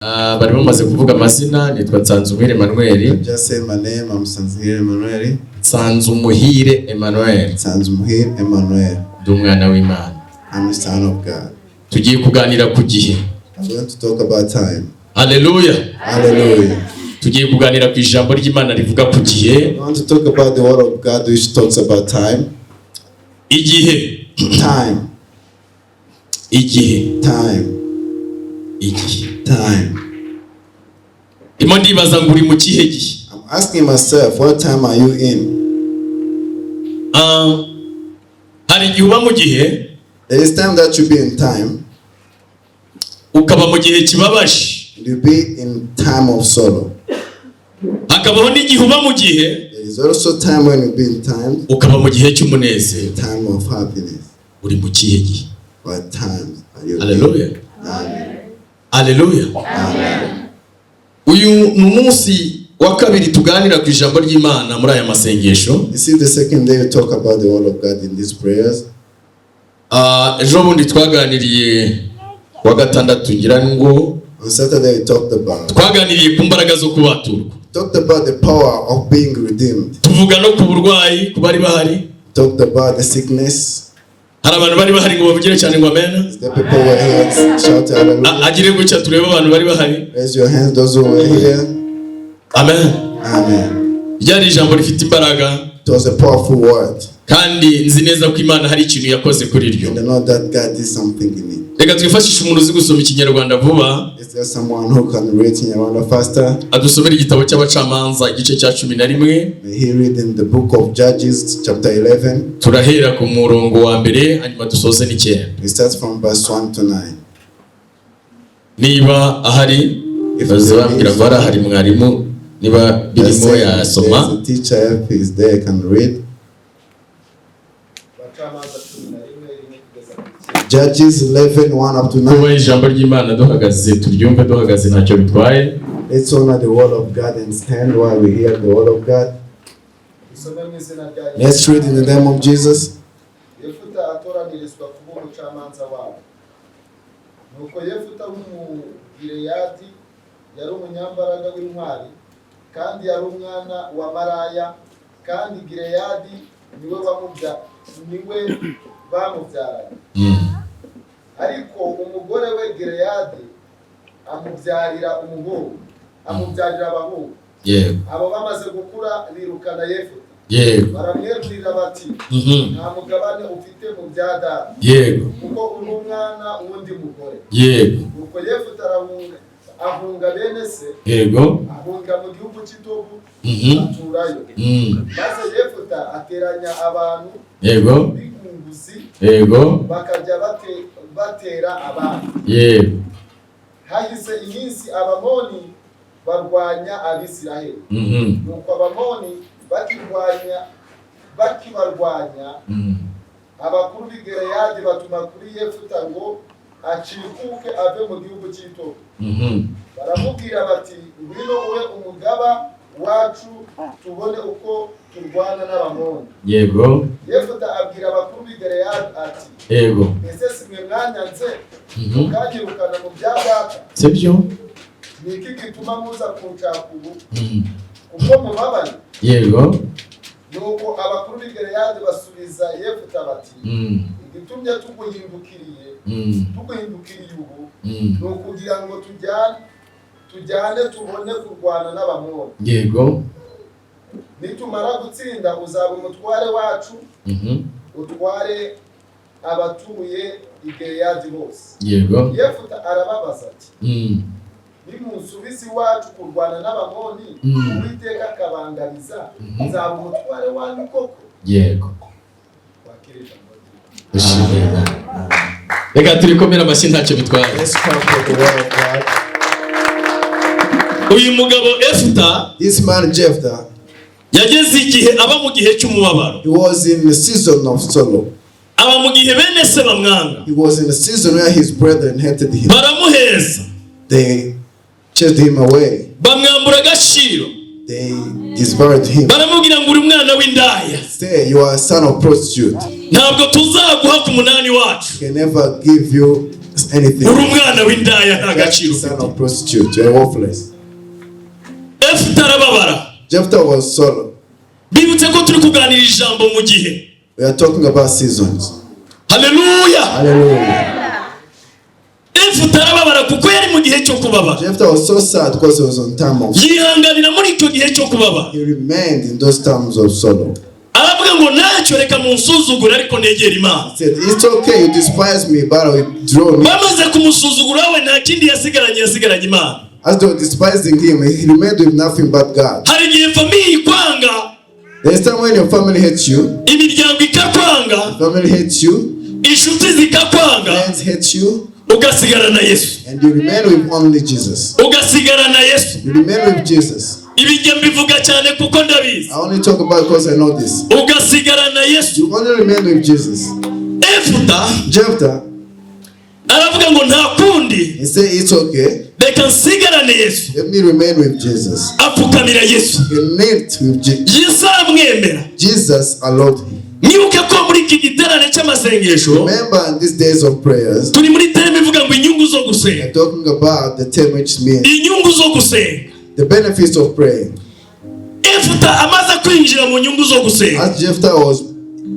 Ah, bari bamaze kuvuga amazina. Nitwa Nsanzumuhire Emmanuel. Just say my name. I'm Nsanzumuhire Emmanuel. Nsanzumuhire Emmanuel. Nsanzumuhire Emmanuel. Ndi umwana w'Imana. I'm the son of God. Tugiye kuganira ku gihe. I'm going to talk about time. Haleluya. Hallelujah. Tugiye kuganira ku ijambo ry'Imana rivuga ku gihe. I want to talk about the word of God which talks about time. Igihe. Time. Igihe. Time. Igihe. Time. Ndimo ndibaza ngo uri mu kihe gihe? I'm asking myself, what time are you in? Ah, hari igihe uba mu gihe, There is time that you be in time. ukaba mu gihe kibabaje. And you be in time of sorrow. Hakabaho n'igihe uba mu gihe, There is also time when you be in time, ukaba mu gihe cy'umunezero. Time of happiness. Uri mu kihe gihe? What times are you in? Haleluya. Amen. Haleluya. Amen. Uyu ni umunsi wa kabiri tuganira ku ijambo ry'Imana muri aya masengesho. This is the second day we talk about the word of God in these prayers. Ah, ejo bundi twaganiriye wa gatandatu ngira ngo. On Saturday we talked about Twaganiriye ku mbaraga zo kubaturwa. Talked about the power of being redeemed. Tuvuga no ku burwayi ku bari bahari. Talked about the sickness. Hari abantu bari bahari ngo bavugire cyane ngo amen. The people were here, shout hallelujah. Agire gutya turebe abantu bari bahari. Raise your hands, those who were here. Amen. Amen. Ryari ijambo rifite imbaraga. It was a powerful word. Kandi nzi neza ko Imana hari ikintu yakoze kuri ryo. And I know that God did something in it. Reka twifashishe umuntu uzi gusoma Ikinyarwanda vuba. Is there someone who can read Kinyarwanda faster? Adusomere igitabo cy'Abacamanza, igice cya 11. May he read in the book of Judges, chapter 11. Turahera ku murongo wa mbere, hanyuma dusoze n'icyenda. We start from verse 1 to 9. Niba ahari, baza bambwira ngo hari mwarimu, niba birimo yasoma. There's a teacher, if he's there, can read. Abacamanza 11, 1 kugeza ku 9. Judges 11, 1 up to Kuba 9. ijambo ry'Imana duhagaze, turyumve duhagaze, ntacyo bitwaye. Let's honor the word of God and stand while we hear the word of God. Dusome mu izina rya Yesu. Let's read in the name of Jesus. Yefuta atoranirizwa kuba umucamanza wabo. Nuko Yefuta w'Umugileyadi yari umunyambaraga w'intwari, kandi yari umwana wa maraya, kandi Gileyadi niwe bamubyaranye. Ariko umugore we Gileyadi amubyarira umuhungu, amubyarira abahungu. Abo bamaze gukura birukana Yefuta, baramwegurira bati: "Nta mugabane ufite mu bya data, kuko uri umwana w'undi mugore." Nuko Yefuta arahunga, ahunga bene se, ahunga mu gihugu cy'i Tobu, aturayo. Maze Yefuta ateranya abantu b'inkunguzi, bakajya batera abandi. Hahise iminsi, Abamoni barwanya Abisiraheli. Nuko Abamoni bakibarwanya, abakuru b'i Gileyadi batuma kuri Yefuta ngo acikuke ave mu gihugu cy'i Tobu. Baramubwira bati: "Ngwino ube umugaba wacu, tubone uko turwana n'Abamoni." Yefuta abwira abakuru b'i Gileyadi ati: "Ese si mwe mwanyanze, mukanyirukana mu bya data? Sibyo. Ni iki gituma muza kunshaka ubu, kuko mubabaye?" Nuko abakuru b'i Gileyadi basubiza Yefuta bati: "Igitumye tuguhindukiriye ubu, ni ukugira ngo tujyane tubone kurwana n'Abamoni. Nitumara gutsinda, uzaba umutware wacu, utware abatuye i Gileyadi bose." Yefuta arababaza ati: "Nimunsubiza iwacu kurwana n'Abamoni, Uwiteka akabangariza, nzaba umutware wanyu koko?" Wakire ijambo ry'Imana. Dushimire Imana. Reka turikomere amashyi, ntacyo bitwaye. Let's clap for the word of God. Uyu mugabo Efuta This man Jephthah, yageze igihe aba mu gihe cy'umubabaro. He was in the season of sorrow. Aba mu gihe bene se bamwanga. He was in a season where his brethren hated him. Baramuheza. They chased him away. Bamwambura agaciro. They disburied him. Baramubwira ngo uri umwana w'indaya. Say, "You are a son of prostitute." Ntabwo tuzaguha ku munani wacu. Can never give you anything. Uri umwana w'indaya, nta gaciro Just the son ufite. of prostitute. You are worthless. Efuta arababara. Jephthah was sorrow. Bibutse ko turi kuganira ijambo mu gihe. We are talking about seasons. Haleluya. Hallelujah. Efuta arababara kuko yari mu gihe cyo kubabara. Jephthah was so sad because he was on time of. Yihanganira muri icyo gihe cyo kubabara. He remained in those times of sorrow. Aravuga ngo ntacyo, reka munsuzugure, ariko negera Imana. He said, "It's okay, you despise me, but I will draw near." Bamaze kumusuzugura, we nta kindi yasigaranye, yasigaranye Imana. As they were despising him, he remained with nothing but God. Hari igihe famille ikwanga. There's time when your family hates you, Imiryango ikakwanga. Family hates you, Inshuti zikakwanga. Friends hate you, Ugasigara na Yesu. And you remain with only Jesus. Ugasigara na Yesu. You remain with Jesus. Ibi njye mbivuga cyane kuko ndabizi. I only talk about because I know this. Ugasigara na Yesu. You only remain with Jesus. Efuta Jephthah, aravuga ngo nta kundi, he said, "It's okay. reka nsigarane Yesu. Let me remain with Jesus." Apfukamira Yesu. He knelt with Yesu aramwemera. Jesus allowed him. Mwibuke ko muri iki giterane cy'amasengesho Remember, in these days of prayers, turi muri theme ivuga ngo inyungu zo gusenga. We're talking about the term which means Inyungu zo gusenga. The benefits of praying. Efuta amaze kwinjira mu nyungu zo gusenga, As Jephthah was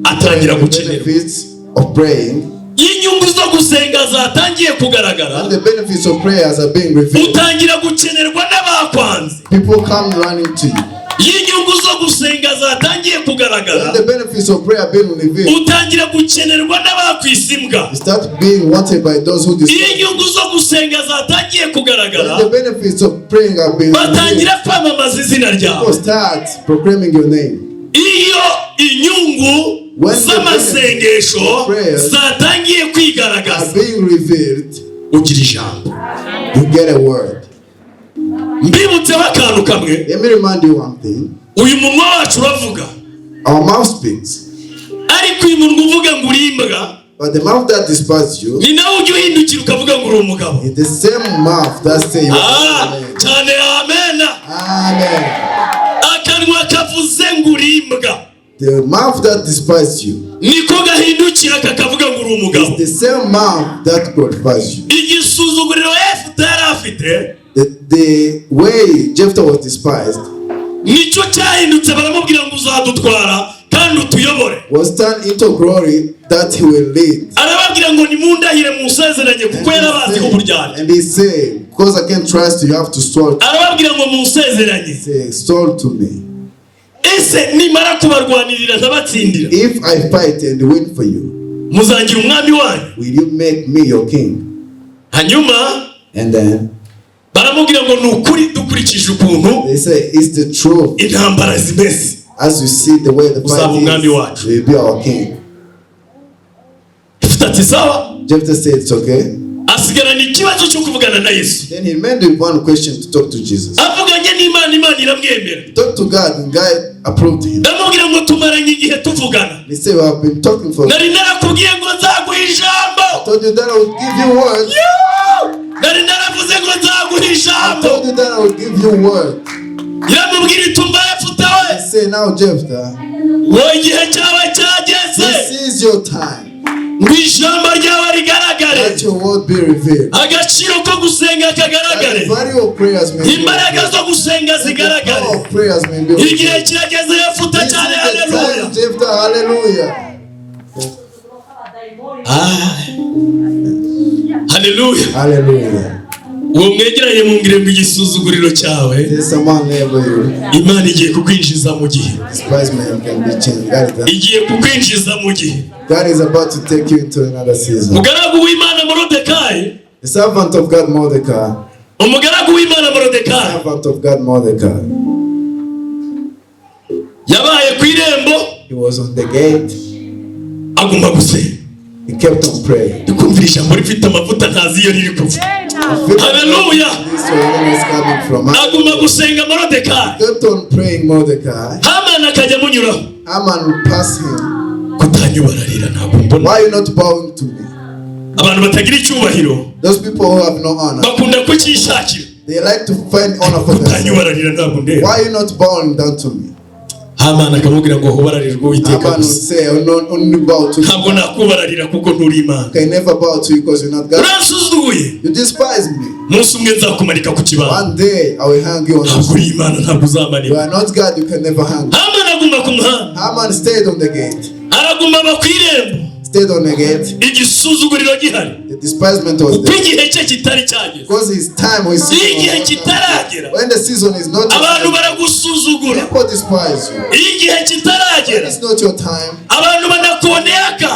atangira the gukenerwa. Benefits of praying, Iyo inyungu zo gusenga zatangiye kugaragara, and the benefits of prayers are being revealed, utangira gukenerwa n'abakwanze. People come running to you. Iyo inyungu zo gusenga zatangiye kugaragara, When the benefits of prayer are being revealed, utangira gukenerwa n'abakwise imbwa. You start being wanted by those who Iyo despise. inyungu zo gusenga zatangiye kugaragara, When the benefits of praying are being revealed, batangira kwamamaza izina ryawe. people start proclaiming your name. Iyo inyungu When the z'amasengesho prayers zatangiye kwigaragaza, are being revealed, ugira ijambo. You get a word. Mbibutseho akantu kamwe. Let me remind you one thing. Uyu munwa wacu uravuga. Our mouth speaks, Ariko uyu munwa uvuga ngo uri imbwa, but the mouth that despises you ni nawe ujya uhindukira ukavuga ngo uri umugabo. Is the same mouth that say you Ah, are a man. cyane amena. Amen. Akanwa kavuze ngo uri imbwa, The mouth that despises you niko gahindukira kakavuga ngo uri umugabo. Is the same mouth that glorifies you. Igisuzuguriro Efuta yari afite, The way Jephthah was despised nicyo cyahindutse baramubwira ngo uzadutwara kandi utuyobore. Was turned into glory that he will lead. Arababwira ngo nimundahire munsezeranye, kuko yarabaziho uburyarya. And he said, "Because I can't trust you, you have to swear." Arababwira ngo munsezeranye. Say, "Swear to me. Ese nimara kubarwanirira nkabatsindira, If I fight and win for you, muzagira umwami wanyu? Will you make me your king?" Hanyuma And then baramubwira ngo ni ukuri, dukurikije ukuntu they say, "It's the truth. Intambara zimeze, As you see the way the uzaba fight umwami is, wacu." will be our king." Efuta ati sawa. Jephthah said, "It's okay." Asigarana ikibazo cyo kuvugana na Yesu. Then he remained with one question to talk to Jesus. Avuganye n'Imana, Imana iramwemera. Talk to God, and God approved him. Ndamubwira ngo tumaranye igihe tuvugana. He said, "We have been talking for." Nari narakubwiye ngo nzaguha ijambo. I told you that I would give you words. Nari naravuze ngo nzaguha I ijambo. told you that I would give you word. Iramubwira itumva Efuta we, I say now, Jephthah, ngo igihe cyawe cyageze this is your time. Ngo ijambo ryawe rigaragare. Let your word be revealed. Agaciro ko gusenga kagaragare. That the value of prayers may be Imbaraga revealed. zo gusenga The zigaragare. power of prayers may be Igihe revealed. kirageze Efuta This is cyane the haleluya. time, Jephthah, hallelujah. Ah. Haleluya. Hallelujah. Uwo mwegeranye mumbwire ngo igisuzuguriro cyawe, There's someone neighbor you. Imana igiye kukwinjiza mu gihe. Despisement can be changed. Igiye kukwinjiza mu gihe. God is about to take you into another season. Umugaragu w'Imana Morodekayi, The servant of God Mordecai, umugaragu w'Imana Morodekayi servant of God Mordecai, yabaye ku irembo, he was on the gate. Agomba gusenga. He kept on praying. Ndikumvira ijambo rifite amavuta, ntazi iyo riri kuva. Hallelujah. This one is coming from. Aguma gusenga Morodekayi. Kept on praying, Mordecai. Hamani akajya amunyuraho. Haman would pass him. Kutanyubararira ntabwo mbona. "Why are you not bowing to me?" Abantu batagira icyubahiro Those people who have no honor, bakunda kucyishakira. They like to find honor for themselves. Kutanyubararira ntabwo ndeba. "Why are you not bowing down to me?" Hamani akamubwira ngo hubararirwe Uwiteka Haman will gusa. say, "I will not only bow to you. Ntabwo nakubararira kuko nturi Imana. I can never bow to you because you're not God. Uransuzuguye. You despise me. Umunsi umwe nzakumanika ku kibaho. One day I will hang you on the Ntabwo uri tree. Imana, ntabwo You uzamanika. are not God, you can never hang." Hamani aguma ku muhanda. Haman stayed on the gate. Araguma aba ku irembo. Stayed on the gate. Igisuzuguriro gihari. The despisement was Kuko there. igihe cye kitari cyageze. Because his time was Iyo igihe kitaragera, when the season is not your abantu time, baragusuzugura. people despise you. Iyo igihe When kitaragera, it's not your time, abantu banakuboneka.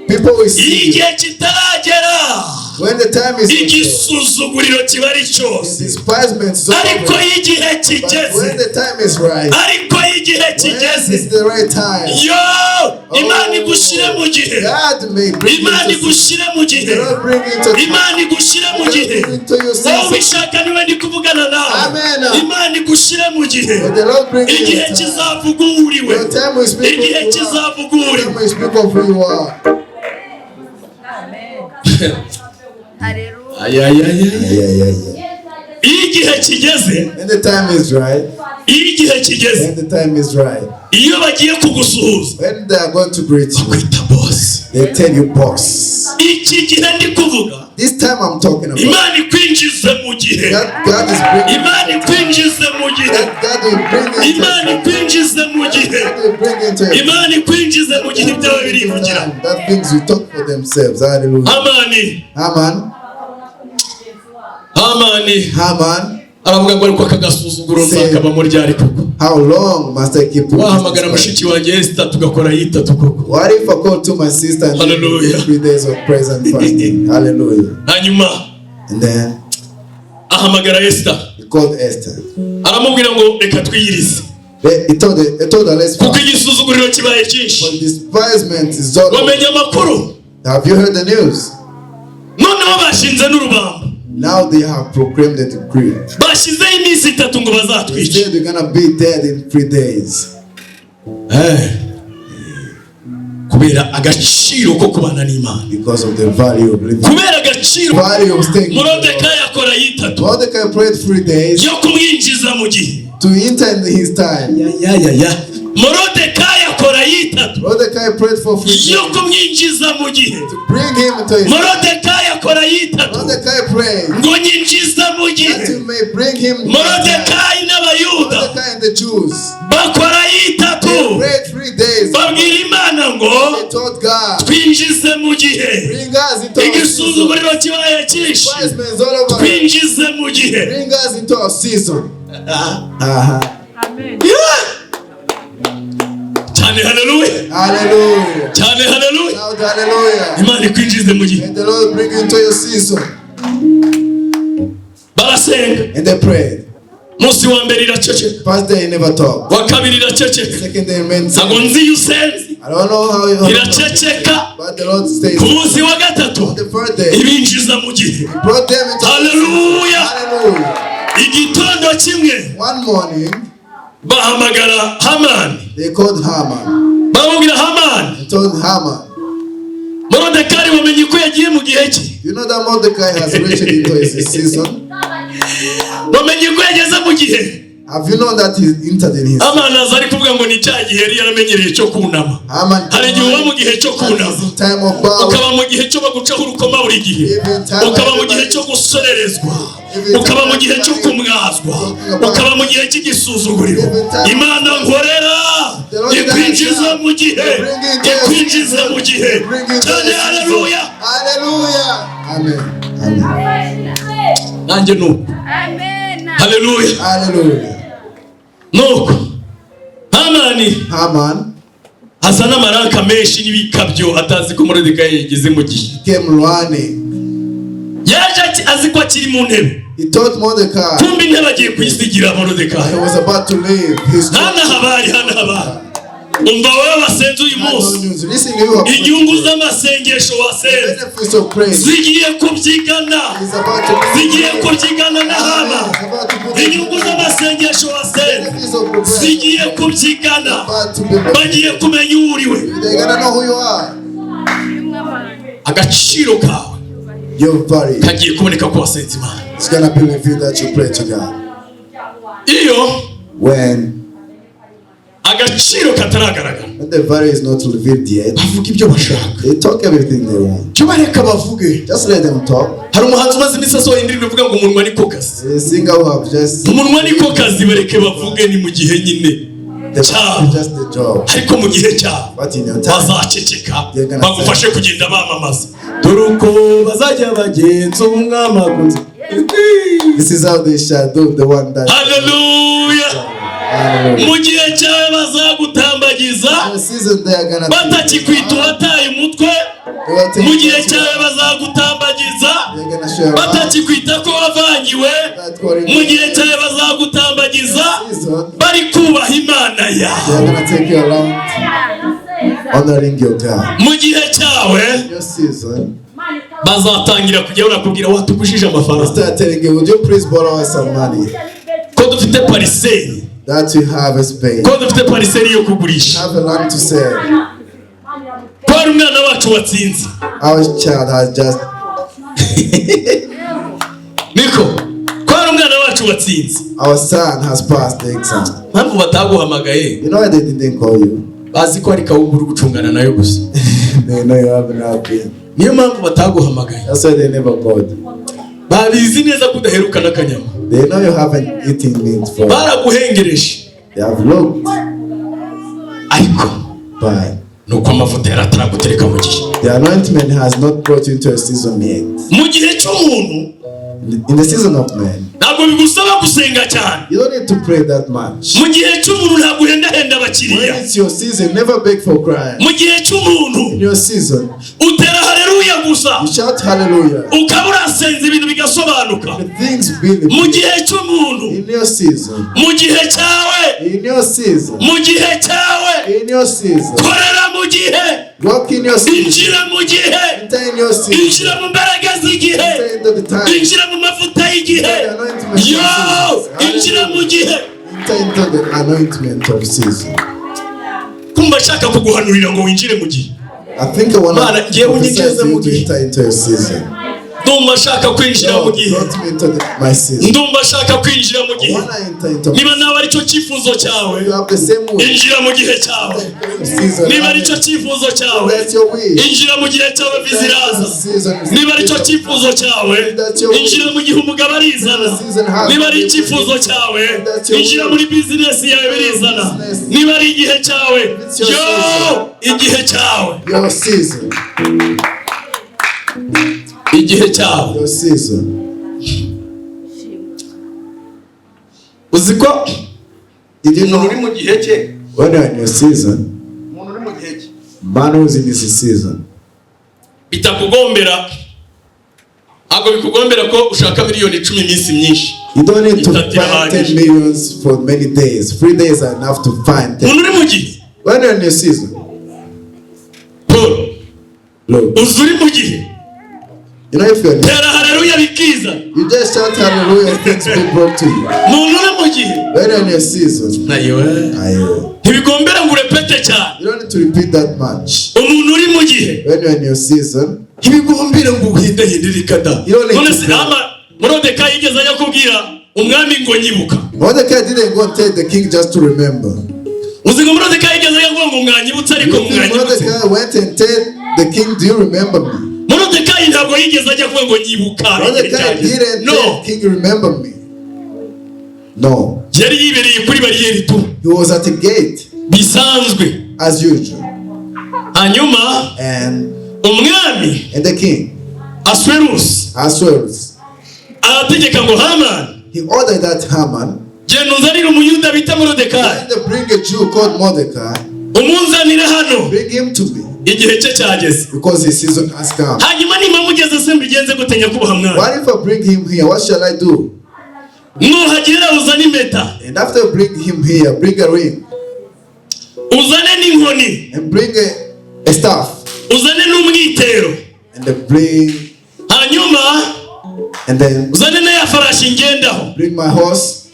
people will Iyo see you. igihe kitaragera, When the time is not yours, igisuzuguriro kiba ari the cyose. despisement is Ariko over. iyo igihe But when kigeze, the time is right, ariko iyo igihe when kigeze, it's the right time, yo, Imana igushyire mu gihe. God may bring you Imana to igushyire mu gihe. The Lord bring you to Imana igushyire mu gihe. into your Wowe season. ubishaka niwe ndi kuvugana nawe. Amen. Imana igushyire mu gihe. But the Lord bring you Igihe to time. kizavuga uwo uriwe. Your time will speak of Igihe who you are. kizavuga uwo Your uriwe. time will speak of who you are. Haleluya. Ayayaya. Yeah. Iyo igihe kigeze, When the time is right, iyo igihe kigeze, when the time is right, iyo bagiye kugusuhuza, when they are going to greet you, bakwita boss. they tell you, "Boss." Iki gihe ndi kuvuga, This time I'm talking about, Imana ikwinjize mu gihe. that God is bringing, Imana ikwinjize mu gihe. that God will bring into, Imana ikwinjize mu gihe. God will bring into your Imana ikwinjize mu gihe ibyawe birivugira. time, that things will talk for themselves. Hallelujah. Hamani, Haman, Hamani Haman, aravuga ngo ariko aka gasuzuguro nzakabamo ryari koko? how long must I keep Wahamagara this? mushiki wanjye Esita tugakora yitatu koko. What if I call to my sister and Hallelujah. 3 days of praise and fasting? Hallelujah. Hanyuma And then ahamagara Esita, he called Esther. aramubwira ngo reka twiyirize, He told her, "Let's kuko fast." igisuzuguriro kibaye cyinshi. But despisement is all over. Wamenye amakuru? Have you heard the news? Noneho bashinze n'urubamba. Now they have proclaimed the decree. Bashyizeho iminsi 3 ngo They bazatwice. said we're gonna be dead in 3 days. Eh. Kubera agaciro ko kubana n'Imana. Because of the value of living. Kubera agaciro. Value of staying. Morodekayi akora yitatu Mordecai prayed 3 days yo kumwinjiza mu gihe. To enter in his time. Ya ya ya, Morodekayi akora yitatu Mordecai prayed for 3 yo days kumwinjiza mu gihe. To bring him into his time. Morodekayi akora yitatu Mordecai prayed ngo nyinjiza mu gihe. That you may bring him into his time. Morodekayi n'Abayuda Mordecai and the Jews bakora yitatu, prayed 3 days. babwira Imana ngo They told God, twinjize mu gihe. "Bring us into our season." Igisuzuguriro kibaye cyinshi. Despisement is all over. Twinjize mu gihe. Bring us into our season. Amen. Yeah! Cyane haleluya. Hallelujah. Cyane haleluya. Shout hallelujah. Imana ikwinjize mu gihe. May the Lord bring you into your season. Barasenga. And they prayed. Munsi wa mbere iraceceka. First day he never talked. Wa kabiri iraceceka. Second day remained Ntabwo silent. nzi iyo usenze. I don't know how you Iraceceka. but the Lord stays. Ku munsi wa gatatu On the third day, ibinjiza mu gihe. he brought them into Hallelujah. Hallelujah. Igitondo kimwe One morning, bahamagara Hamani, they called Haman. baramubwira, Hamani, They told Haman, Morodekari wamenye ko yagiye mu gihe cye? "You know that Mordecai has reached into his season? Wamenye ko yageze mu gihe?" Have you known that he entered in his Hamani aza ari kuvuga ngo ni cya gihe yari yaramenyereye cyo kunama. Haman Hari igihe uba mu gihe cyo kunama, is in time of bow. ukaba mu gihe cyo bagucaho urukoma buri gihe, ukaba mu gihe cyo gusorerezwa, ukaba mu gihe cyo kumwazwa, ukaba mu gihe cy'igisuzuguriro. Imana nkorera ikwinjiza mu gihe, ikwinjiza mu gihe. Cyane haleluya. Hallelujah. Amen. Amen. Nanjye nuko. Amen. Haleluya. Hallelujah. Nuko Hamani Haman asa n'amaraka menshi n'ibikabyo, atazi ko Moridekayi yageze mu gihe. Came running. Yaje azi ko akiri mu ntebe. He told Mordecai Kumbe intebe agiye kuyisigira Moridekayi. He was about to leave his job. Hano habaye, hano habaye. Umva wowe wasenze uyu munsi, News. Listen, you have inyungu z'amasengesho wasenze benefits of praise. zigiye kubyigana, He's about to zigiye kubyigana na Hama. He's about to put Inyungu z'amasengesho wasenze benefits of progress. zigiye kubyigana. About to be Bagiye kumenya uwo uriwe. They're gonna know who you are. Agaciro kawe Your value. kagiye kuboneka ko wasenze Imana. It's gonna be revealed that you pray to God. Iyo When Agaciro kataragaragara. When the value is not revealed yet, Bavuga ibyo bashaka. they talk everything they want. Cyo bareka bavuge. Just let them talk. Hari umuhanzi umaze iminsi asohoye indirimbo ivuga ngo umunwa niko kazi. The singer who have just Umunwa niko kazi, bareke bavuge, ni mu gihe nyine the cyabo. just the job. Ariko mu gihe cyabo But in your time, bazaceceka, bagufashe kugenda bamamaza, dore uko bazajya bagenza umwami akunze. This is how they shall do the one that. Haleluya. Hallelujah. Mu gihe cyawe bazagutambagiza In the season they are gonna. batakikwita uwataye umutwe. They will take Mu gihe cyawe bazagutambagiza They're gonna show around. batakikwita ko wavangiwe. That calling Mu gihe cyawe bazagutambagiza season, bari kubaha Imana they yawe. are gonna take you around honoring your God. Mu gihe cyawe In your season, bazatangira kujya barakubwira watugujije amafaranga, start telling you, would you please borrow us some money? Ko dufite parcelle, That we have a space. ko dufite parcelle yo kugurisha, Have a land to sell. ko hari umwana wacu watsinze. Our child has just Niko ko hari umwana wacu watsinze. Our son has passed the exam. Mpamvu bataguhamagaye, You know why they didn't call you? Bazi ko ari kawunga uri gucungana nayo gusa. They know you haven't not been. Niyo mpamvu bataguhamagaye. That's why they never called you. Babizi neza ko udaheruka n'akanyama. They know you haven't eaten meat for. Baraguhengereje. They have looked, Ariko but ni uko amavuta yari ataragutereka mu gihe. the anointment has not brought you into a season yet. Mu gihe cy'umuntu, In the season of man, ntabwo bigusaba gusenga cyane. you don't need to pray that much. Mu gihe cy'umuntu ntabwo uhendahenda abakiriya. When it's your season, never beg for crying. Mu gihe cy'umuntu In your season, utera haleluya gusa, you shout hallelujah. Ukaba urasenza ibintu bigasobanuka. The things be Mu gihe cy'umuntu, in your season. mu gihe cyawe, In your season. mu gihe cyawe, In your season. korera mu gihe. Walk in your season. Injira mu gihe. Enter in your season. Injira mu mbaraga z'igihe. Enter into the time. Injira mu mavuta y'igihe. Yo, injira mu gihe. Enter into the anointment of season. Kumva ashaka kuguhanurira ngo winjire mu gihe. I think I want Mana, to njyewe prophesy unyinjize to mu you to gihe. enter into your season. Ndumva ashaka kwinjira mu Lord, gihe. brought me into my season. Ndumva ashaka kwinjira mu I gihe. want to enter into Niba nawe aricyo cyifuzo cyawe, You have the same way. injira mu gihe cyawe. Season. Niba aricyo cyifuzo cyawe, That's your wish. injira mu gihe cyawe, viza iraza. Season. Niba aricyo cyifuzo cyawe, injira mu gihe, umugabo arizana. Niba ari icyifuzo cyawe, injira muri bizinesi yawe, birizana. Niba ari igihe cyawe, yo, igihe cyawe. Your season. Igihe cyawe. Your season. Uzi ko Did you umuntu uri know mu gihe cye, when you're in your season, Umuntu uri mu gihe cye, man who's in his season, bitakugombera, ntabwo bikugombera ko ushaka miliyoni 10 iminsi myinshi. You don't need to Itatu find irahagije. 10 millions for many days. 3 days are enough to find 10. Umuntu uri mu gihe, When you're in your season, Paul, look, uzi uri mu gihe, you know if you're in, tera haleluya bikiza. You just shout hallelujah, things be brought to you. Umuntu uri mu gihe, When you're in your season, nayo ayo. Ntibigombera ngo urepete cyane. You don't need to repeat that much. Umuntu uri mu gihe, When you're in your season, ntibigombera ngo uhindahindire ikada. You don't need None to se pray. ama Morodekayi yigeze ajya kubwira umwami ngo nyibuka? Mordecai didn't go and tell the king just to remember. Uzi ngo Morodekayi yigeze ajya kuvuga ngo mwanyibutse, ariko You think mwanyibutse? Mordecai went and tell the king, "Do you remember me?" Morodekayi ntabwo yigeze ajya kuvuga ngo nyibuka igihe Mordecai cyageze. didn't No. tell the king, "Remember me." No. Yari yibereye kuri bariyeri tu. He was at the gate Bisanzwe. As usual. Hanyuma And umwami and the king, Asuwerusi, Ahasuerus, arategeka ngo Hamani, he ordered that Haman genda uzanire Umuyuda bita Morodekayi, and bring a Jew called Mordecai, umunzanire hano, bring him to me igihe cye cyageze. Because his season has come. Hanyuma nimamugeze se mbigenze gute, nyakubahwa mwami? What if I bring him here? What shall I do? Nuhagera uzane impeta, And after I bring him here, bring a ring uzane n'inkoni, and bring a staff uzane n'umwitero, and then bring hanyuma and then uzane na ya farashi ngendaho, bring my horse,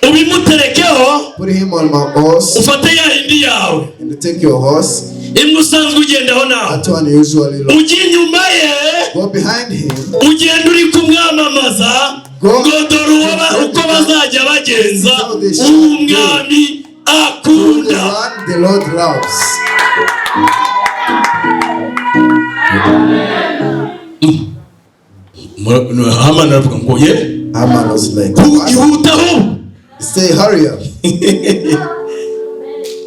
ubimuterekeho, put him on my horse, ufate ya yindi yawe, and take your horse. Imwe usanzwe ugendaho nawe, That one you usually love. ujye inyuma ye, Go behind him. Ugenda uri kumwamamaza ngo dore uwo uko bazajya bagenza umwami The akunda. one the Lord loves. Hamani aravuga ngo ye Haman was like, "What?" ihutaho. Say, hurry up.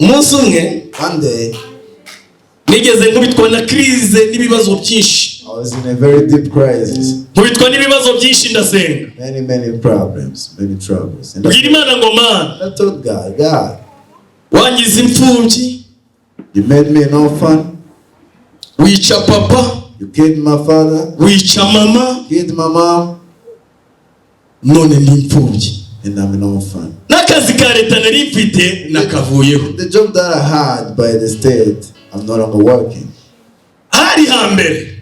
Umunsi umwe One day, nigeze nkubitwa na crise n'ibibazo byinshi. I was in a very deep crisis. Nkubitwa n'ibibazo byinshi, ndasenga. Many, many problems, many troubles. And Bwira Imana ngo: "Mana, I told God, "God, wangize imfubyi, you made me an orphan. wica papa, You killed my father, wica mama, killed my mom, none ni imfubyi." and I'm an orphan. N'akazi ka leta nari mfite nakavuyeho. The job that I had by the state, I'm no longer working. Hari hambere.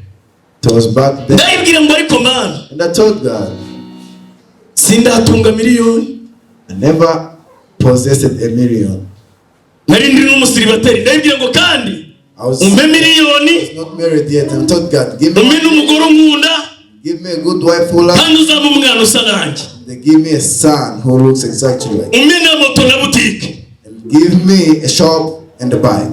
It was back then. Ndayibwira ngo: "Ariko Mana, And I told God, sindatunga miliyoni." I never possessed a million. Nari ndi n'umusiribateri. Ndayibwira ngo: "Kandi I was umpe miliyoni, not married yet, and told God, give umpe me, n'umugore unkunda, give me a good wife who loves. kandi uzampe umwana usa nanjye, They give me a son who looks exactly like. Umpe na moto na butike. And give me a shop and a bike.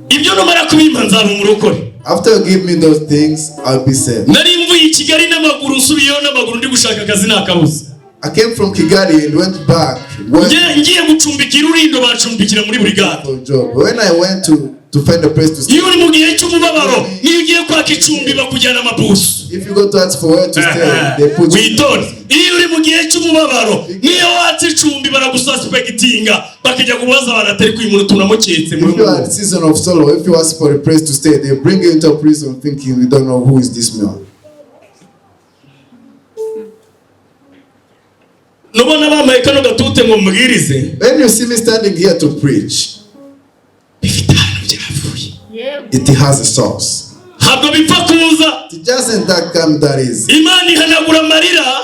Ibyo numara kubimpa nzaba umurokore." After you give me those things, I'll be saved. Nari mvuye i Kigali n'amaguru, nsubiyeyo n'amaguru, ndi gushaka akazi nakabuze. I came from Kigali and went back working Ngiye gucumbikira Urindo, bacumbikira muri burigade. for a job. When I went to find a place to stay, Iyo uri mu gihe cy'umubabaro, niyo ugiye kwaka icumbi bakujyana amabusu. if you go to ask for where to stay, they put you. Witonde. Iyo uri mu gihe cy'umubabaro, niyo watse icumbi baragususpectinga, bakajya kubaza abantu atari ko uyu muntu tunamuketse muri If you are in season of sorrow, if you ask for a place to stay, they bring you into a prison thinking we don't know who is this man. Nubona bambaye kano gatute ngo mbwirize, When you see me standing here to preach, bifite ahantu byavuye. It has a source. Ntabwo bipfa kuza. It doesn't that come that easy. Imana ihanagura amarira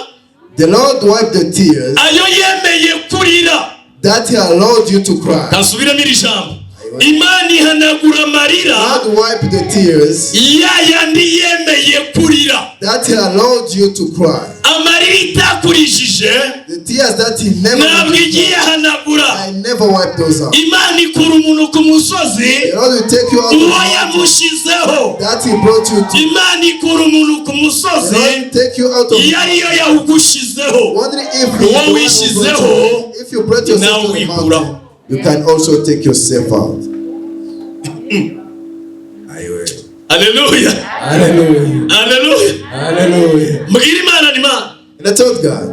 The Lord wiped the tears ayo yemeye kurira. That He allowed you to cry. Kansubiremo iri jambo: Imana ihanagura amarira God wiped the tears ya yandi yemeye kurira. That He allowed you to cry. Amarira itakurishije The tears that He never ntabwo igiye ahanagura. I never wipe those out. Imana ikura umuntu ku musozi The Lord will take you out of uwo the mountain yamushyizeho. That He brought you to. Imana ikura umuntu ku The musozi Lord will take you out of iyo ariyo yawugushizeho. Wondering if he Uwo the one who brought wishyizeho, you. If you brought yourself nawe to the wikuraho. mountain, you can also take yourself out. Ayiwe. Aleluya. Hallelujah. Aleluya. Hallelujah. Mbwira Imana ni Imana, And I told God,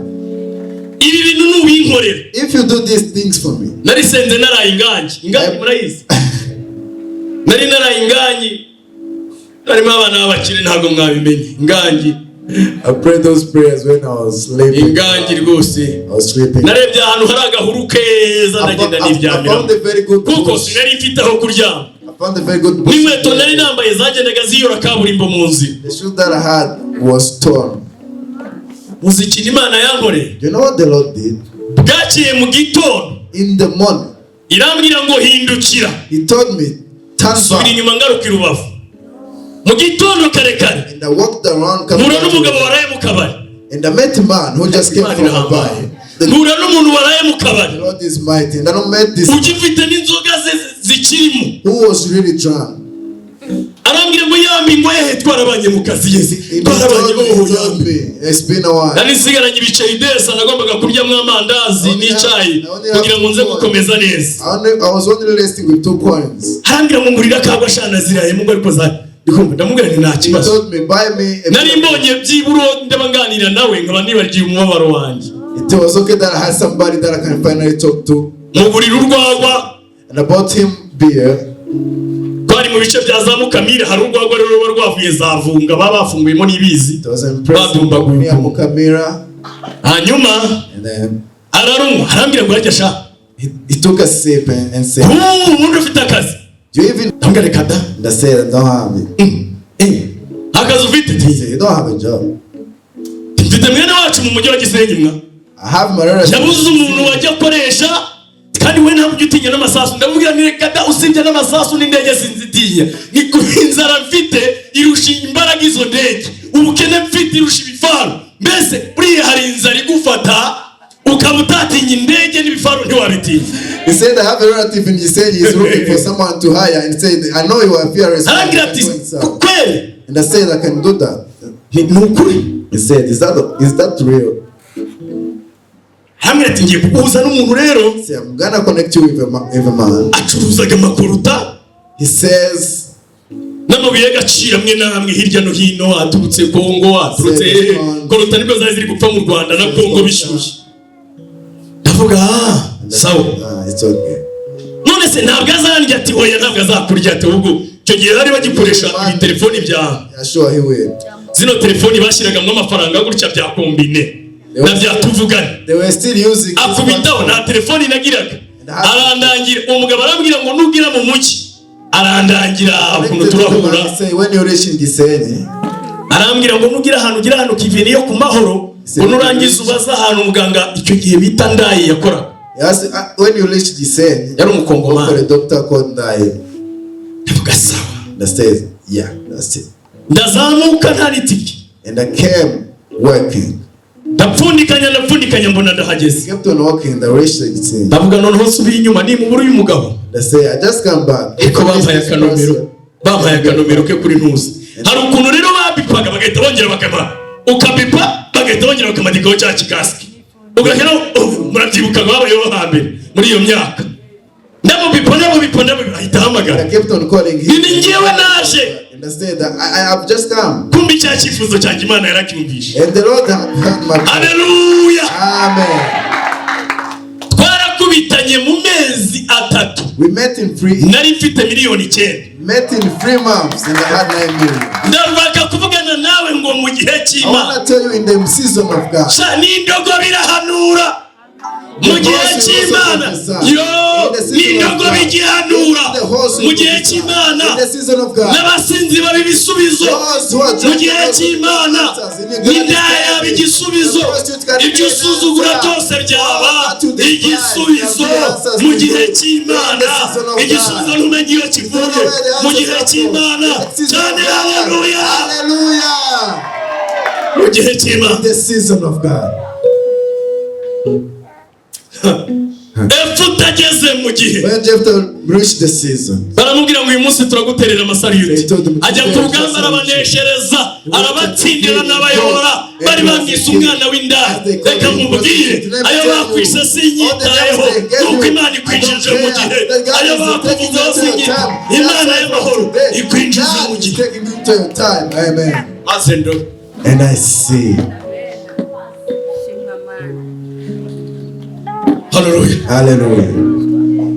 ibi bintu nubinkorera, if you do these things for me, narisenze naraye ingangi. Ingangi murayizi? Nari naraye ingangi, harimo abana b'abakire, ntabwo mwabimenye ingangi. I prayed those prayers when I was sleeping. Ingangi rwose. I was sleeping. Narebye ahantu hari agahuru keza, ndagenda I niryamira, found a very good kuko bush. sinari mfite aho kuryama. I found a very good bush. N'inkweto nari nambaye zagendaga ziyora kaburimbo mu nzira. The shoe that I had was torn. Uzi ikintu Imana yankoreye? You know what the Lord did? Bwakeye mu gitondo, In the morning, irambwira ngo: "Hindukira." He told me, "Turn Subira back." inyuma, ngaruka i Rubavu mu gitondo kare kare. And I walked around coming Mpura back to n'umugabo the- waraye mu kabari. And I met a man who just came Imana from a irahambaye. bar. The Mpura n'umuntu waraye mu kabari, Lord is mighty. And I met this ugifite n'inzoga ze zikirimo. Who was really drunk. Arambwira ngo: "Yambi," ngo: "Hehe, twarabanye mu kazi yeze, He twarabanye." told me, Boho he told yambi. me, it's been a while. Nari nsigaranye ibiceri desa nagombaga kuryamo amandazi n'icyayi kugira ngo nze gukomeza neza. I was only resting with two coins. Arambwira ngo: "Ngurira akagwa shana zirayemo," ngo ariko za ndikumva. Ndamubwira nti: "Nta He kibazo." told me, "Buy me a Nari mbonye byibura ndaba nganira nawe nkaba nibagiwe umubabaro wanjye. It was okay that I had somebody that I can finally talk to. Mugurira urwagwa. And I bought him beer. Twari mu bice bya za Mukamira, hari urwagwa rero ruba rwavuye za Vunga, baba bafunguyemo n'ibizi, It was impressive. badumbaguye Near ukuntu. Mukamira. Hanyuma And then ararunywa, arambwira ngo: "Arya sha." he took a sip and said, "Ubu ubundi ufite akazi?" "Do you even?" Ndamubwira: "Reka da." And I said, "I don't have it." Eh, akazi ufite? He said, "You don't have a job." Mfite mwene wacu mu mujyi wa Gisenyi mwa. I have my relative. Yabuze umuntu wajya akoresha, kandi we ntabwo ujya utinya n'amasasu. Ndamubwira nti: "Reka da, usibye n'amasasu n'indege sinzitinya. Ni ku inzara mfite irusha imbaraga izo ndege, ubukene mfite irusha ibifaru." Mbese buriya hari inzara igufata ukaba utatinya indege, n'ibifaru ntiwabitinya. He said, I have a relative in Gisenyi. He's looking for someone to hire. And he said, I know you are fearless. But Arambwira I ati can go inside. kweri? And I said, I can do that. Ni ukuri? He said, is that real? Arambwira ati ngiye kuguhuza n'umuntu rero. He said, I'm gonna connect you with a man. Acuruzaga amakoruta He says, n'amabuye y'agaciro amwe n'amwe hirya no hino, aturutse Kongo, aturutse hehe. Koruta nibwo zari ziri gupfa mu Rwanda na Kongo bishyushye. Ndavuga ah sawa. Ah, it's okay. None se ntabwo azandya? Ati oya, ntabwo azakurya. Ati ahubwo icyo gihe bari bagikoresha ibi telefoni bya Yeah, sure, he will. zino telefoni bashyiragamo amafaranga gutya bya kombine na bya tuvugane. They were still using this Akubitaho, nta telefoni nagiraga. Arandangira uwo mugabo, arambwira ngo nugira mu mujyi, arandangira ukuntu Connected to the turahura. man. He said, when you reach in Gisenyi, Arambwira ngo nugira ahantu, ugira ahantu kiveni yo ku Mahoro, ngo nurangiza ubaze ahantu muganga icyo gihe bita Ndayi yakoraga. He asked, when you reach Gisenyi, Yari go umukongomani. for a doctor called Ndaye. Ndavuga sawa. And I said, yeah, that's it. Ndazamuka nta n'itike. And I came working. Ndapfundikanya, ndapfundikanya, mbona ndahageze. Kept on walking, the reached Gisenyi. Ndavuga noneho nsubiye inyuma nimubura uyu mugabo. They say, I just come back. Ariko bampaye akanomero ke kuri ntuzi. Hari ukuntu rero babipaga bagahita bongera bakama, ukabipa bagahita bongera bakamadikaho cya kikasike ugahera. Oh, murabyibuka ngo babayeho hambere muri iyo myaka. Ndamubipa, ndamubipa, ndamubipa, ahita ahamagara. I kept on calling him. Ni njyewe naje. And I said, I have just come. Kumva icya cyifuzo cyanjye Imana yaracyumvishe. And the Lord had heard my prayer. Haleluya. Amen. Twarakubitanye mu mezi 3. We met in three Nari mfite miliyoni 9. met in 3 months and I had 9 million. Ndashaka kuvugana nawe ngo mu gihe I cy'Imana. want to tell you, in the season of God. Sha, n'indogobe irahanura mu gihe cy'Imana. Yo, n'indogobe igihanura mu gihe cy'Imana. In the season of God. N'abasinzi baba ibisubizo mu gihe cy'Imana, n'indaya yaba igisubizo. Ibyo usuzugura byose byaba igisubizo mu gihe cy'Imana. Igisubizo ntumenye iyo kivuye mu gihe cy'Imana cyane. Haleluya. Hallelujah. Mu gihe cy'Imana. In the season of God. Epfo utageze mu gihe. When Jephthah reached the season, Baramubwira ngo uyu munsi turaguterera amasariyuti. Ajya ku rugamba, arabaneshereza, arabatsindira n'abayobora bari bamwise umwana w'indaya. Reka nkubwire, ayo bakwise sinyitayeho, nuko Imana ikwinjije mu gihe. Ayo bakuvuzeho sinyita, Imana y'amahoro ikwinjije mu God is gihe. taking you to your time. Amen. Maze ndo And I see. Shimwa Mana. Haleluya. Hallelujah.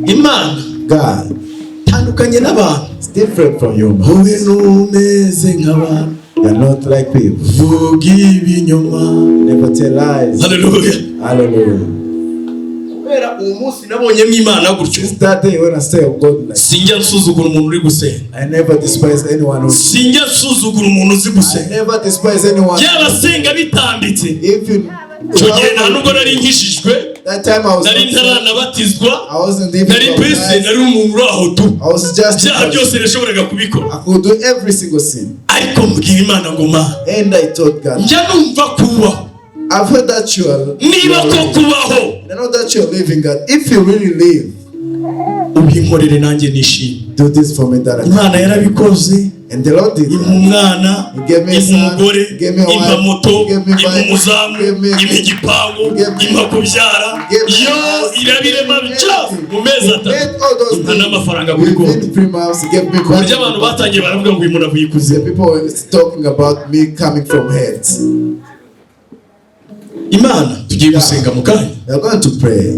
Imana God tandukanye n'abantu. is different from human. Wowe ntumeze nk'abantu. You're not like people. Vuga ibinyoma. Never tell lies. Haleluya. Hallelujah. Kubera uwo munsi nabonyemo Imana gutyo, Since that day when I say of God, like, sinjya nsuzugura umuntu uri gusenga. I never despise anyone who Sinjya nsuzugura umuntu uzi I gusenga, never despise anyone. yaba asenga bitambitse. If you Icyo gihe nta nubwo nari nkishijwe. That time I was Nari not, ntaranabatizwa. I wasn't even Nari mbese baptized. nari umuntu uri aho tu. I was just Ibyaha byose nashoboraga kubikora. I could do every single sin. Ariko mbwira Imana ngo ma, And I told God, njya numva kubaho. I've heard that you are, you Niba are ko living. kubaho, And I know that you are living, God. If you really live, ubinkorere nanjye nishimye. Do this for me that I can. Imana yarabikoze. And the Lord did Impa that. umwana, He gave me a impa son, umugore, he gave me a impa wife, moto, he gave me impa bike, umuzamu, he gave me- impa igipangu, he gave me- impa kubyara. he gave me Yo, house, irabirema he gave me byose everything. mu mezi He 3. made all those Impa things. n'amafaranga kuri konti, Within 3 months, he gave me ku buryo money. abantu batangiye baravuga ngo uyu muntu avuye The ikuzimu. people were talking about me coming from heads. Imana, tugiye gusenga mu kanya. We are going to pray.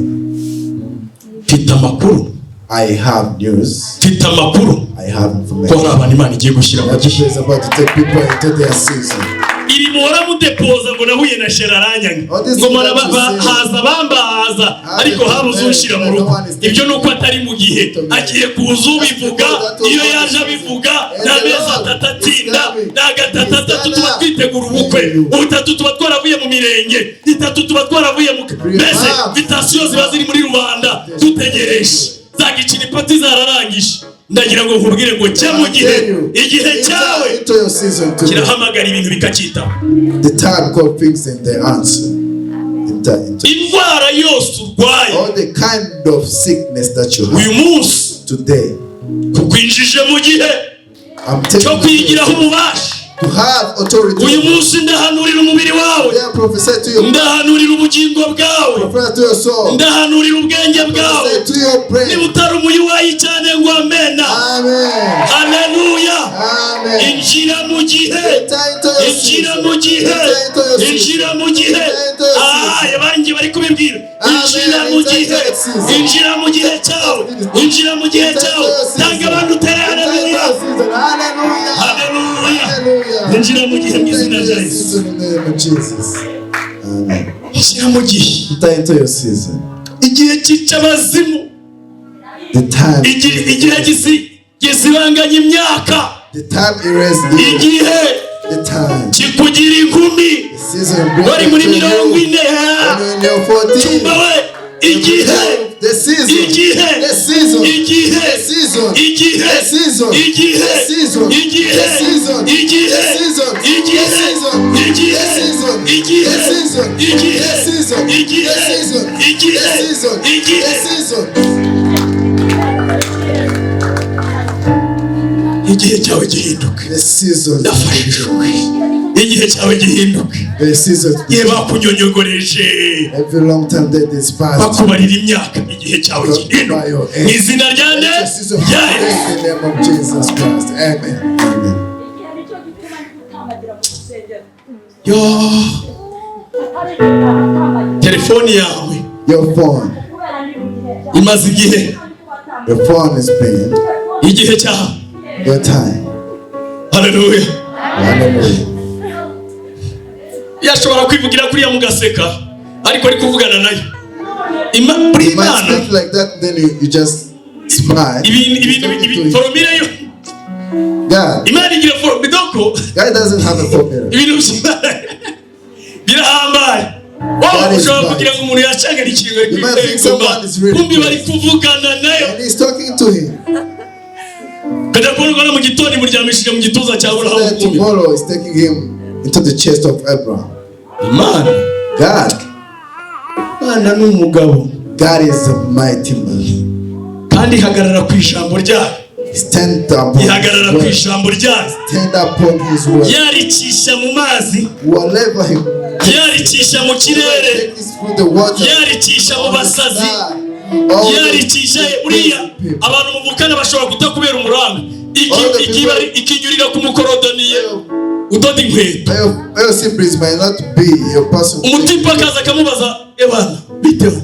Mfite amakuru. I have news. Mfite amakuru I have ko hari information. abantu Imana igiye gushyira mu That gihe. people is about to take people into their season. Iri muhora mudepoza ngo nahuye na shera aranyanga, ngo mara haza bambahaza, ariko habuze unshyira mu rugo. Ibyo ni uko atari mu gihe. Agiye kuza ubivuga. Iyo yaje abivuga, nta mezi 3 atinda, nta gatatu atatu tuba twitegura ubukwe, ubutatu tuba twaravuye mu mirenge, itatu tuba twaravuye mu mbese invitation ziba ziri muri rubanda dutegereje, za giciripati zararangije. Ndagira ngo nkubwire ngo jya mu gihe, igihe cyawe Into your season today. kirahamagara ibintu bikacyitaho. The time called things and the answer. In Enter into Indwara yose urwaye all the kind of sickness that you uyu have munsi, today. kukwinjije mu gihe I'm cyo telling you kwigiraho ububasha. to have authority. Uyu munsi ndahanurira umubiri wawe, They are prophesy to your ndahanurira ubugingo bwawe, prophesy to your soul, ndahanurira ubwenge bwawe. prophesy to your brain. Niba utari umuyuwayi cyane ngo amena. Amen. Haleluya. Amen. Injira mu gihe, Enter into your injira season. mu gihe, Enter into your season. injira mu gihe. Enter into your Ah, season. abanjye bari kubibwira. Amen. Injira mu Enter gihe, into your season. injira mu gihe cyawe, injira mu gihe Enter into cyawe. your season. Tanga abantu utere Enter into haleluya. your season. Hallelujah. Haleluya. Hallelujah. Injira mu gihe mu Enter izina into rya your Yesu. season in the name of Jesus. Amen. Injira mu gihe. Enter into your season. Igihe cyica abazimu. The time. Igihe gisibanganya imyaka. The time erase the Igihe the time. kikugira inkumi The season brings wari muri you to mirongo you. ine When you're in your 14. Cyumba we, igihe, The season. igihe, The season. igihe, The season. igihe, The season. igihe, The season. igihe, The season. igihe, The season. igihe, The season. igihe, The season. igihe, The season. igihe, The season. igihe, The season. igihe, The season. igihe. The season. Igihe cyawe gihinduke. The season. Ndafashijwe. Igihe cyawe gihinduke. The season. Igihe bakunyonyogoreje, Every long time they despise. bakubarira imyaka, igihe cyawe gihinduke mu izina rya nde? Let your season Rya Yesu. in the name of Jesus Christ. Amen. Amen. Igihe nicyo gituma ndi gutambagira mu rusengero. Yo, Atari gutambagira. Telefoni yawe Your phone. Kubera ndi mu gihe cyawe. imaze igihe. Your phone is paying. Igihe cyawe. Your time. Haleluya. Hallelujah. Yashobora kwivugira kuriya mugaseka, ariko ari kuvugana nayo. Buri You might Imana speak like that, then you just smile. Ibintu ibintu Talking to formule yo God. Imana igira formule doko. God doesn't have a formula. Ibintu by'Imana birahambaye. Wowe God is ushobora right. kugira ngo umuntu yacangana ikintu ari You might think someone is really kumbi bari crazy. kuvugana nayo. And he's talking to him. Kajya kubona ubona mu gitondo imuryamishije mu gituza cya Aburahamu. Then Kumbi tomorrow is taking him into the chest of Abraham. Imana, God, Imana ni umugabo. God is a mighty man. Kandi ihagarara ku ijambo ryayo. Stand upon Ihagarara his ku word. ijambo ryayo. Stand upon his word. Yaricisha mu mazi, Whatever he yaricisha mu kirere, takes through the water, yaricisha mu basazi, all the yaricisha uriya abantu muvukana bashobora kutakubera umuranga. Ikinyurira ku mukorodoniye udoda inkweto. Your siblings might not be your person. Umutipe akaza akamubaza: "Ebana, biteho,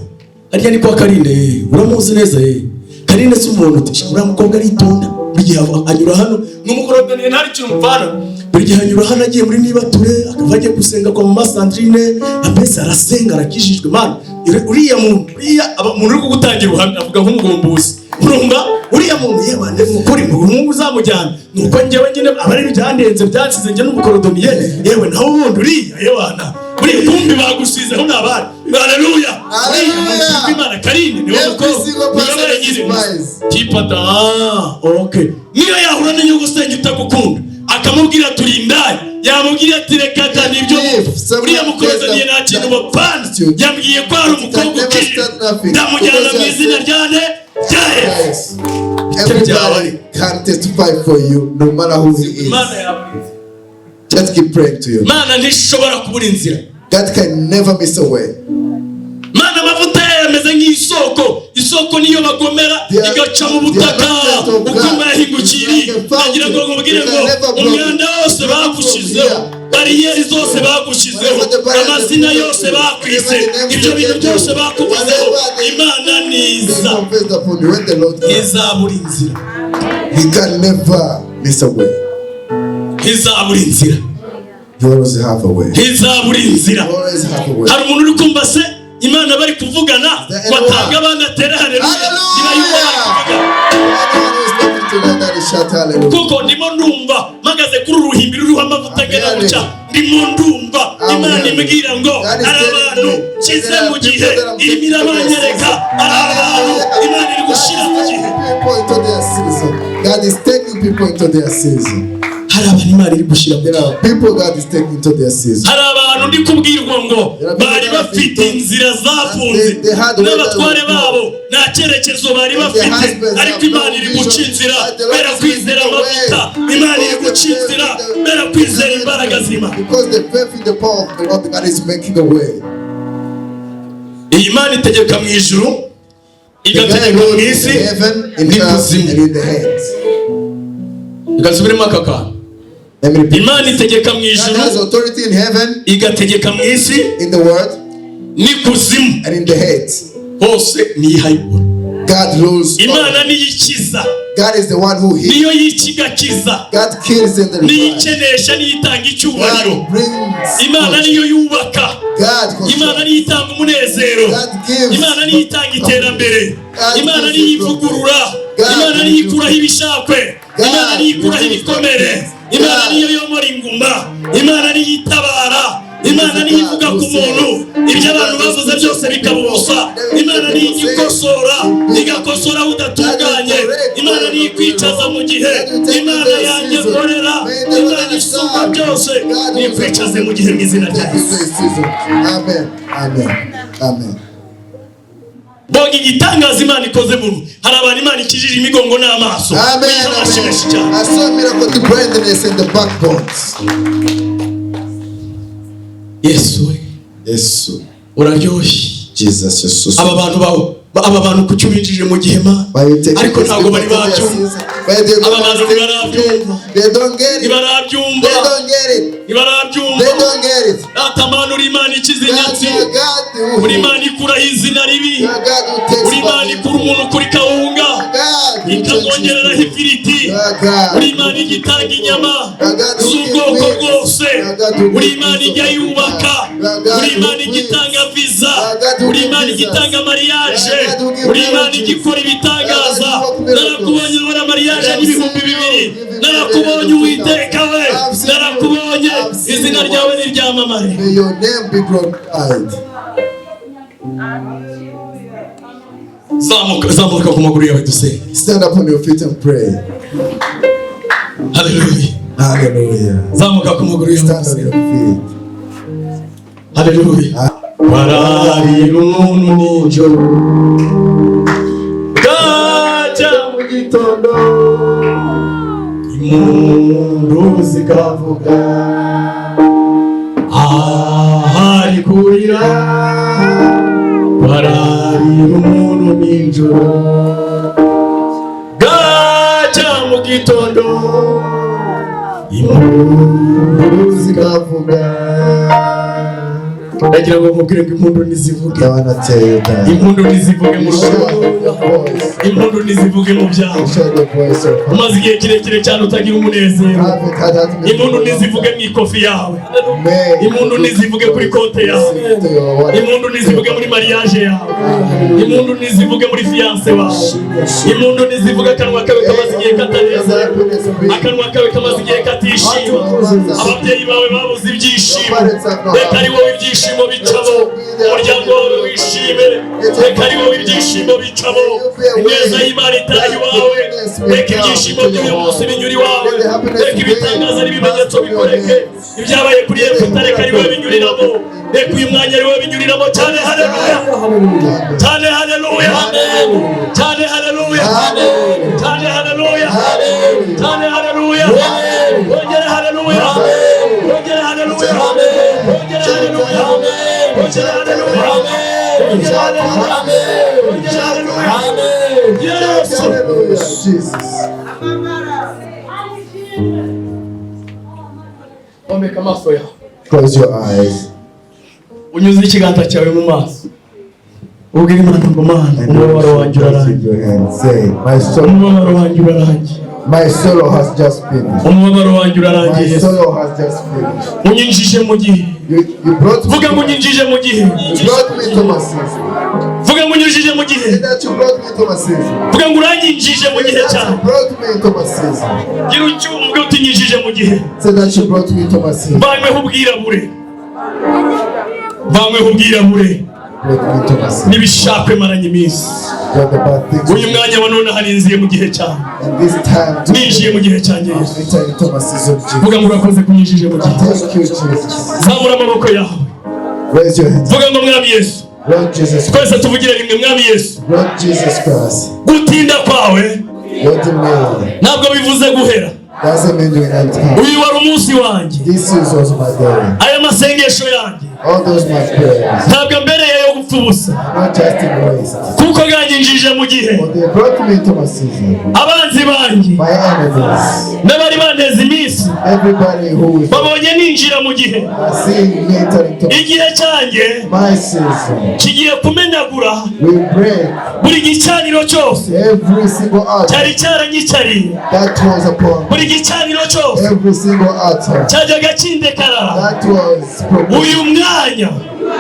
harya ni kwa Karine? Uramuzi neza? Karine si umuntu uti uriya mukobwa aritonda, buri gihe anyura hano." Ni umukorodoniye, ntari kintu umupfana. Buri gihe anyura hano agiye muri nibature, akava agiye gusenga kwa mama Sandrine, mbese arasenga, arakijijwe. Man, uriya muntu, uriya muntu uri kugutangira ubuhamya avuga nk'umugombuzi. Urumva uriya muntu, yewe, ni ukuri ni umuhungu uzamujyana, ni uko njyewe nyine aba ari ibyandenze byansize njye n'umukorodoniye. Yewe, naho ubundi uriya, yewana, buriya kumbi bagusizeho ni abandi. Haleluya. Hallelujah. Imana Karine niwe Every mukobwa single person niwe wenyine. is wise. Tipata, ah, okay, niyo yahura n'inyogosenge utagukunda akamubwira turi indaya, yamubwira ati: "Reka da, nibyo." If someone Uriya mukorodoniye nta kintu bapfana, yambwiye ko hari umukobwa ukije, ndamujyana mu izina rya nde? Rya Yesu. Yes. Everybody can testify for you, no matter who he is. Imana yabwize. Just keep praying to you. Imana ntishobora kubura inzira. God can never miss a way. Mana, amavuta yayo ameze nk'isoko. Isoko niyo bagomera igaca mu butaka ukumva yahingukiriye. Ndagira ngo nkubwire ngo umwanda wose bagushyizeho, bariyeri zose bagushyizeho, amazina yose bakwise, ibyo bintu byose bakuvuzeho, Imana They niza confessed upon you when the Lord comes. ntizabura inzira. He can never miss a way. Ntizabura inzira. He always have a way. Ntizabura inzira. He always have a way. Hari umuntu uri kumva se Imana bari kuvugana? Batanga abandi atere haleluya niba yumva bari kuvugana. Anyone who is talking to God, that is shout hallelujah. Kuko ndimo ndumva mpagaze kuri uru ruhimbi ruriho amavuta agana gutya, ndimo ndumva Imana imbwira ngo hari abantu nshyize mu gihe, irimo irabanyereka, hari abantu Imana iri gushyira mu gihe. People into their season. God is taking people into their season. Hari abantu Imana iri gushyira mu There gihe. are people God is taking to their season. Hari abantu ndi kubwirwa ngo bari bafite inzira zafunze n'abatware babo, nta cyerekezo bari bafite, ariko Imana iri guca inzira bera kwizera amavuta. Imana iri guca inzira bera kwizera imbaraga z'Imana. Because the faith in the power of the Lord, God is making a way. Iyi Mana itegeka mu ijuru, The God igategeka mu rules in isi the heaven, in earth, n'ikuzimu. and in the hands. Igasubiremo aka kantu. Let me repeat. Imana itegeka mu God ijuru, has authority in heaven, igategeka mu isi in the world, n'ikuzimu and in the heads. Hose niyo ihayobora. God rules all. Imana niyo ikiza. God is the one who heals. Niyo yica igakiza. God kills and Niyo revives. ikenesha, niyo itanga icyubahiro. God brings. Imana niyo yubaka. God Imana constructs. niyo itanga umunezero. God gives. Imana niyo itanga iterambere. God Imana gives niyo it. ivugurura. God Imana niyo ikuraho ibishakwe. God Imana niyo ikuraho ibikomere. Imana God niyo yomora inguma. Imana niyo itabara. Imana niyo ivuga ku muntu, ibyo abantu bavuze byose bikaba ubusa. Imana niyo ijya ikosora, igakosora aho udatunganye. Imana niyo ikwicaza mu gihe. Imana yanjye nkorera, Imana isumba byose, niyo ikwicaze mu gihe mu izina rya Take Yesu. into his season. Amen. Amen. Amen. Bonga igitangaza Imana ikoze mu, hari abantu Imana ikijije imigongo n'amaso. Amen. Amashyi menshi cyane. Amen. I saw a miracle to blindness and the backbones. Yesu we! Yes. Uraryoshye. Jesus, you're so Aba bantu bawe, aba bantu kuki ubinjije mu gihe, Mana? Why you take Ariko ntabwo bari babyumva. But they don't Aba bantu ntibarabyumva. They don't get it. Ntibarabyumva. They don't get it. Ntibarabyumva. They don't get it. Data Mana, uri Imana ikiza God, inyatsi. you are God who Uri Imana ikuraho izina ribi. You are God who takes Uri Imana ikura umuntu kuri kawunga, God who ikamwongereraho changes. ifiriti. You are God. Uri Imana ijya itanga inyama z'ubwoko bwose. Uri Imana ijya yubaka. Uri Imana ijya itanga viza. Uri Imana ijya itanga mariage. Uri Imana ijya ikora ibitangaza. Narakubonye ubona mariage n'2000. Narakubonye, Uwiteka we, narakubonye. Izina ryawe niryamamare. May your name be glorified. Zamuka, zamuka ku maguru yawe dusenge. Stand up on your feet and pray. Haleluya. Hallelujah. Zamuka ku maguru yawe Stand on dusenge. your feet. Haleluya. Bararira umuntu nijoro, bwacya mu gitondo impundu zikavuga. Ahari kurira, bararira umuntu nijoro, bwacya mu gitondo impundu Zikavuga. Ndagira ngo mubwire ngo impundu nizivuge. I wanna tell you that. Impundu nizivuge mu rugo. Shout your voice. Impundu nizivuge mu byawe. Shout the voice of God. Umaze igihe kirekire cyane utagira umunezero. Haven't had that many Impundu nizivuge mu ikofi yawe. May Impundu nizivuge kuri konte yawe. to your wallet. Impundu nizivuge muri mariage yawe. Impundu nizivuge muri fiancé wawe. Impundu nizivuge, akanwa kawe kamaze igihe katanezerwa, akanwa kawe kamaze igihe katishima, ababyeyi bawe babuze ibyishimo. Reka ari wowe ibyishimo bicamo, umuryango wawe wishime. Reka ari wowe ibyishimo bicamo, ineza y'Imana itaha iwawe. Reka ibyishimo by'uyu munsi binyura iwawe. Reka ibitangaza n'ibimenyetso bikoreke. Ibyabaye kuri Yefuta, reka ari wowe binyuriramo. Reka uyu mwanya ari wowe binyuriramo cyane. Haleluya cyane, haleluya cyane, haleluya cyane, haleluya cyane, haleluya. Wongere haleluya, wongere haleluya, wongere haleluya, wongere haleluya, wongere haleluya, wongere haleluya. Yesu! Hallelujah. Jesus. Omeka amaso yawe. Close your eyes. Unyuze ikiganza cyawe mu maso, ubwira Imana ngo: "Mana, umubabaro wanjye urarangiye." Your hand. Say, my sorrow, Umubabaro wanjye urarangiye. My sorrow has just finished. Umubabaro wanjye urarangiye. My Yesu, sorrow has just finished. unyinjije mu gihe. You brought me, Vuga ngo unyinjije mu gihe. You brought me to my season. Vuga ngo unyinjije mu gihe. Say that you brought me to my season. Vuga ngo uranyinjije mu Say gihe that cyawe. you brought me into my season. Gira icyo uvuga uti: "Nyinjije mu gihe." Say that you brought me to my season. Mvanyweho ubwirabure, mvanyweho ubwirabure Brought me to my season. n'ibishakwe maranye iminsi. But the bad things. Uyu mwanya wa none harinziye mu gihe cyawe. And this time, Ninjiye mu gihe cyanjye, Yesu. enter into my season, Jesus. Vuga ngo urakoze kunyinjije mu gihe. Thank you, Jesus. Zamura amaboko yawe. Raise your hands. Vuga ngo: "Mwami Yesu." Lord Jesus Christ. Twese tuvugire rimwe: "Mwami Yesu." Lord Jesus Christ. Gutinda kwawe Your delay ntabwo bivuze guhera. Doesn't mean you not come. Uyu wari umunsi wanjye. This is also my day. Aya masengesho yanjye All those my prayers. ntabwo ambereye yo gupfa ubusa, Not just in waste. Kuko bwanyinjije mu gihe. But they brought me into my season. Abanzi banjye My enemies. N'abari banteze iminsi Everybody who is babonye ninjira mu gihe. Are seeing me enter into Igihe cyanjye my season. Kigiye kumenagura We break buri gicaniro cyose every single altar cyari cyaranyicariye, that was upon buri gicaniro cyose every single altar cyajyaga kindekarara. That was broken Uyu mwanya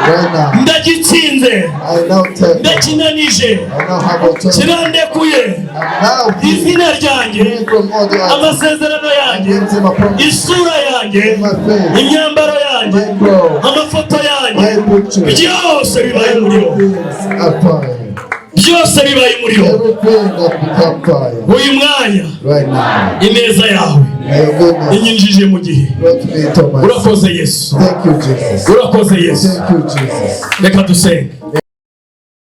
right now. Ndagitsinze. I now tell you, Ndakinanije. I now have authority. Kirandekuye. I'm now free Izina ryanjye, from all the altars. Amasezerano yanjye, Into my promise, isura yanjye, my face, imyambaro yanjye, my clothes, amafoto yanjye, my picture. Byose bibaye umuriro. Everything are fire. Byose bibaye umuriro. Everything that become fire Uyu mwanya right now. Ineza yawe May your goodness inyinjije mu gihe. Brought me into my Urakoze, Yesu. Thank you, Jesus. Urakoze, Yesu. Thank you, Jesus. Reka dusenge.